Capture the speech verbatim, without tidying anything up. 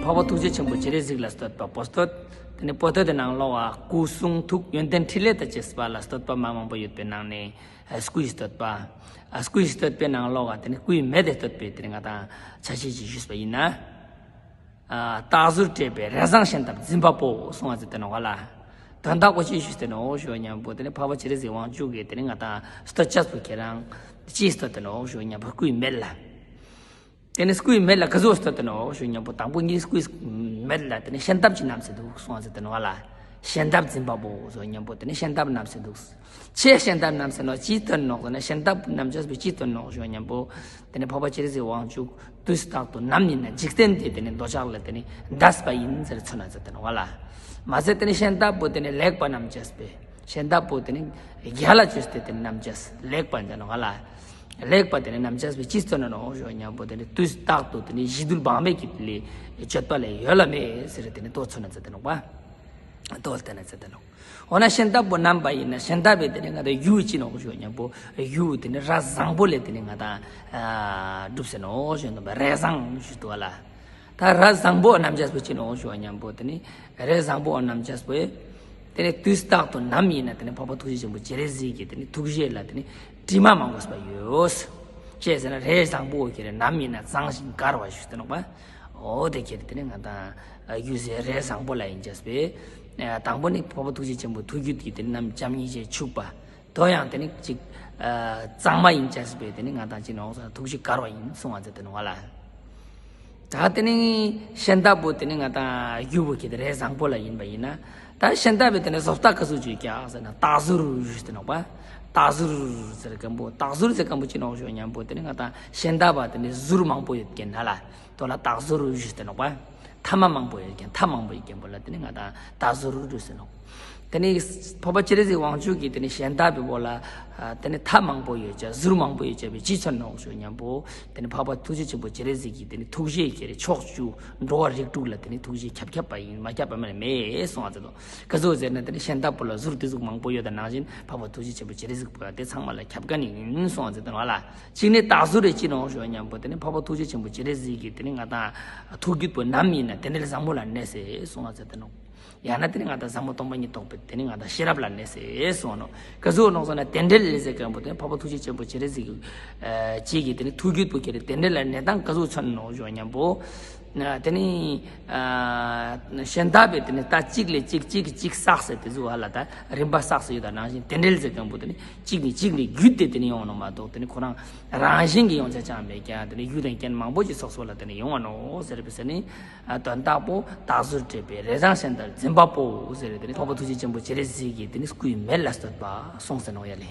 འཕགས་པ་ཐུགས་རྗེ་ཆེན་པོ་སྤྱན་རས་གཟིགས་ལ་བསྟོད་པ་པོ་བསྟོད། དེ་ནས་པོ་ཏི་དེ་ནང་ལོགས་ལ་སྐུ་གསུང་ཐུགས་ཡོན་ཏན་ཕྲིན་ལས་དང་བཅས་པ་ལ་བསྟོད་པ་མ་མང་པོ་ཡོད་པའི་ནང་ནས་སྐུའི་བསྟོད་པ། སྐུའི་བསྟོད་པའི་ནང་ལོགས་ལ་དེ་ནས་སྐུའི་མེ་དེ་བསྟོད་པའི་དེ་ནས་ང་དང་ཆ་ཤས་ཅིག་ཞུས་པ་ཡིན་ན། སྟག་ཟུར་བྲེས་པའི་རས་བཟང་ཤམ་ཐབས་འཛིན་པ་པོ་གསུང་བ་ཟེར་དེ་ནོག་ལ། དོན་དག་པོ་ཅི་ཞུས་དེ་ནོག་ཞུ་བ་མཉམ་པོ་དེ་ནས་འཕགས་པ་སྤྱན་རས་གཟིགས་དབང་ཕྱུག་གིས་དེ་ནས་ང་དང་བསྟོད་ཅེས་པོ་ཁྱེད་རང་ཅི་བསྟོད་དེ་ནོག་ཞུ་བ་མཉམ་པོ་སྐུའི་མེ་ལ། དེ་ནས་སྐུའི་མེ་ལ་ག་ཟུག་བསྟོད་དེ་ནོག་ཞུ་མཉམ་པོ་དང་པོ་ངའི་སྐུའི་མེ་ལ་དེ་ནས་ཤམ་ཐབས་ཅིག་བསྣམས་ཏེ་འདུག་གསུང་བ་ཟེར་དེ་ནོག་ལ། ཤམ་ཐབས་འཛིན་པ་པོ་ཞུ་བ་མཉམ་པོ་དེ་ནས་ཤམ་ཐབས་བསྣམས་ཏེ་འདུག་ཅི་ཤམ་ཐབས་བསྣམས་ཏེ་ནོག་ཅི་སྟོན་ནོག་ཟེར་ན་ཤམ་ཐབས་བསྣམས་ཅེས་པོ་ཅི་སྟོན་ནོག་ཞུ་བ་མཉམ་པོ། དེ་ནས་འཕགས་པ་སྤྱན་རས་གཟིགས་དབང་ཕྱུག་དུས་རྟག་ཏུ་ནམ་ཡིན་ན་འཇིག་རྟེན་འདི་དེ་ནས་འདོད་ཆགས་ལས་དེ་ནས་འདས་པ་ཡིན་ཟེར་མཚོན་ན་ཟེར་དེ་ནོག་ལ། མ་ཟད་དེ་ནས་ཤམ་ཐབས་པོ་དེ་ནས་ལེགས་པ་བསྣམས་ཅེས་པས། ཤམ་ཐབས་པོ་དེ་ནས་རྒྱལ་ལ་བཅོས་ཏེ་དེ་ནས་བསྣམས་ཅེས་ལེགས་པ་ཟེར་ནོག་ལ། ལེགས་པ་དེ་ནས་བསྣམས་ཅེས་པས་ཅི་སྟོན་ནོག་ཞུ་བ་མཉམ་པོ་དེ་ནས་དུས་རྟག་ཏུ་དེ་ནས་ཞི་དུལ་བག་མེད་ཀྱི་ལས་སྤྱོད་པ་ལས་ཡོལ་བ་མེད་ཟེར་དེ་ནས་དོ་མཚོན་ན་ཟེར་དེ་ནོག་པ། དོ་ལ་བསྟན་ན་ཟེར་དེ་ནོག་འོ་ན་ཤམ་ཐབས་པོ་བསྣམས་པ་ཡིན་ན་ཤམ་ཐབས་པའི་དེ་ནས་ང་དང་གཡུ་ཅི་ནོག་ཞུ་བ་མཉམ་པོ་གཡུ་དེ་ནས་རས་བཟང་པོ་ལས་དེ་ནས་ང་དང་གྲུབ་ཟེར་ནོག་ཞུ་ནོག་པ་རས་བཟང་ཞུ་དུ་བ་ལ། ད་རས་བཟང་པོ་བསྣམས་ཅེས་པོ་ཅི་ནོག་ཞུ་བ་མཉམ་པོ་དེ་ནས་རས་བཟང་པོ་བསྣམས་ཅེས་པོ། དེ་ནས་དུས་རྟག་ཏུ་ནམ་ཡིན་ན་དེ་ནས་འཕགས་པ་ཐུགས་རྗེ་ཆེན་པོ་སྤྱན་རས་གཟིགས་ཀྱི་དེ་ནས་ཐུགས་རྗེ་ལ་དེ་ནས་དྲི་མ་མང་པོ་ཡོད། ཅི་ཟེར་ན་རས་བཟང་པོ་ཁྱེད་རང་ནམ་ཡིན་ན་གཙང་ཞིང་དཀར་བ་ཞུ་དེ་ནོག་པ། འོ་དེ་ཁྱེད་དེ་ནས་ང་དང་གཡུ་ཟེར་རས་བཟང་པོ་ལ་ཡིན་ཅེས་པས། དང་པོ་ནི་འཕགས་པ་ཐུགས་རྗེ་ཆེན་པོ་ཐུགས་རྒྱུད་ཀྱི་དེ་ནས་རྣམ་བྱམས་སྙིང་རྗེ་ཕྱུག་པ། དོ་ཡང་དེ་ནི་ཅིག་གཙང་མ་ཡིན་ཅེས་པས་དེ་ནི་ང་དང་ཅི་ནོག་ཟེར་ན་ཐུགས་རྗེ་དཀར་བ་ཡིན་གསུང་བ་ཟེར་དེ་ནོག་ལ། ད་དེ་ནི་ཤམ་ཐབས་པོ་དེ་ནི་ང་དང་གཡུ་པོ་ཁྱེད་དེ་རས་བཟང་པོ་ལ་ཡིན་པ་ཡིན་ན། ད་ཤམ་ཐབས་པའི་དེ་ནི་བཟོ་ལྟ་ག་ཟུག་ཅིག་ཀྱག་ཟེར་ན་སྟག་ཟུར་ཞུ་དེ་ནོག་པ། སྟག་ཟུར་ཟེར་མཁན་པོ་སྟག་ཟུར་ཟེར་མཁན་པོ་ཅི་ནོག་ཞུ་བ་མཉམ་པོ་དེ་ནི་ང་དང་ཤམ་ཐབས་པ་དེ་ནི་ཟུར་མང་པོ་ཡོད་མཁན་ཧ་ལ། དོ་ལ་སྟག་ཟུར་ཞུ་དེ་ནོག་པ། ཐ་མ་མང་པོ་ཡོད་མཁན་ཐ་མང་པོ་ཡོད་མཁན་པོ་ལ་དེ་ནི་ང་དང་སྟག་ཟུར་ཞུ་ཟེར་ནོག་དེ་ནི་འཕགས་པ་སྤྱན་རས་གཟིགས་དབང་ཕྱུག་གིས་དེ་ནི་ཤམ་ཐབས་པའི་པོ་ལ། དེ་ནི་ཐ་མང་པོ་ཡོད་ཅེས་ཟུར་མང་པོ་ཡོད་ཅེས་པས་ཅི་མཚོན་ནོག་ཞུ་བ་མཉམ་པོ། དེ་ནི་འཕགས་པ་ཐུགས་རྗེ་ཆེན་པོ་སྤྱན་རས་གཟིགས་ཀྱིས་དེ་ནི་ཐུགས་རྗེ་ཁྱེད་ཕྱོགས་བཅུ་འགྲོ་བ་རིགས་དྲུག་ལ་དེ་ནི་ཐུགས་རྗེ་ཁྱབ་ཁྱབ་པ་ཡིན་མ་ཁྱབ་པ་མེད་མེད་གསུང་བ་ཟེར་ནོག་ག་ཟུག་ཟེར་ན་དེ་ནི་ཤམ་ཐབས་པོ་ལ་ཟུར་དེ་ཟུག་མང་པོ་ཡོད་དེ་ནང་བཞིན་འཕགས་པ་ཐུགས་རྗེ་ཆེན་པོ་སྤྱན་རས་གཟིགས་པོ་ཡང་དེ་ཚང་མ་ལ་ཁྱབ་མཁན་ཡིན་གསུང་བ་ཟེར་དེ་ནོག་ལ། གཅིག་ནི་སྟག་ཟུར་རེ་ཅི་ནོག་ཞུ་བ་མཉམ་པོ་དེ་ནི་འཕགས་པ་ཐུགས་རྗེ་ཆེན་པོ་སྤྱན་རས་གཟིགས་ཀྱིས་དེ་ནི་ང་དང་ཐུགས་རྒྱུད་པོ་ནམ་ཡིན་ན་དེ་འདྲའི་བཟང་མོ་ལ་གནས་སེ་གསུང་བ་ཟེར་དེ་ནོག་ཡང་ན་དེ་ནི་ང་དང་ཟབ་མོ་སྟོང་པ་ཉིད་རྟོགས་པའི་དེ་ནི་ང་དང་ཤེས་རབ་ལ་གནས་སེ་གསུང་ནོག་ག་ཟུག་ནོག་ཟེར་ན་དེ་འདྲའི་ལས་ཟེར་མཁན་པོ་དེ་ནི་འཕགས་པ་ཐུགས་རྗེ་ཆེན་པོ་སྤྱན་རས་གཟིགས་ཀྱིས་དེ་ནི་ཐུགས་རྒྱུད་པོ་ཁྱེར་དེ་འདྲའི་ལ་གནས་སྟངས་ག་ཟུག་མཚོན་ནོག་ཞུ་བ་མཉམ་པོ། དེ་ནི་ཤམ་ཐབས་པའི་དེ་ནི་ད་གཅིག་ལས་གཅིག་གཅིག་གིས་གཅིག་བསགས་སེ་དེ་ཟུག་ཧ་ལ་ད་རིམ་པ་བསགས་སེ་ཡོད་དེ་ནང་བཞིན་དེ་འདྲའི་ལས་ཟེར་མཁན་པོ་དེ་ནི་གཅིག་ནས་གཅིག་ལས་བརྒྱུད་དེ་དེ་ནི་ཡོང་ནོག་མ་གཏོགས་དེ་ནི་ཁོ་རང་རང་བཞིན་གྱིས་ཡོང་ཆ་ཅང་མེད་ཀྱང་དེ་ནི་ཡུལ་དང་རྐྱེན་མང་པོ་ཅིག་ཚོགས་སོགས་ལ་དེ་ནི་ཡོང་བ་ནོག་ཟེར་བས་ཟེར་ནི། དོན་དག་པོ་སྟག་ཟུར་བྲེས་པའི་རས་བཟང་ཤམ་ཐབས་འཛིན་པ་པོ་ཟེར་བས་དེ་ནི་འཕགས་པ་ཐུགས་རྗེ་ཆེན་པོ་སྤྱན་རས་གཟིགས་ཀྱིས་དེ་ནི་སྐུའི་མེ་ལ་བསྟོད་པ་གསུངས་ཟེར་ནོག་ཡ་ལེ།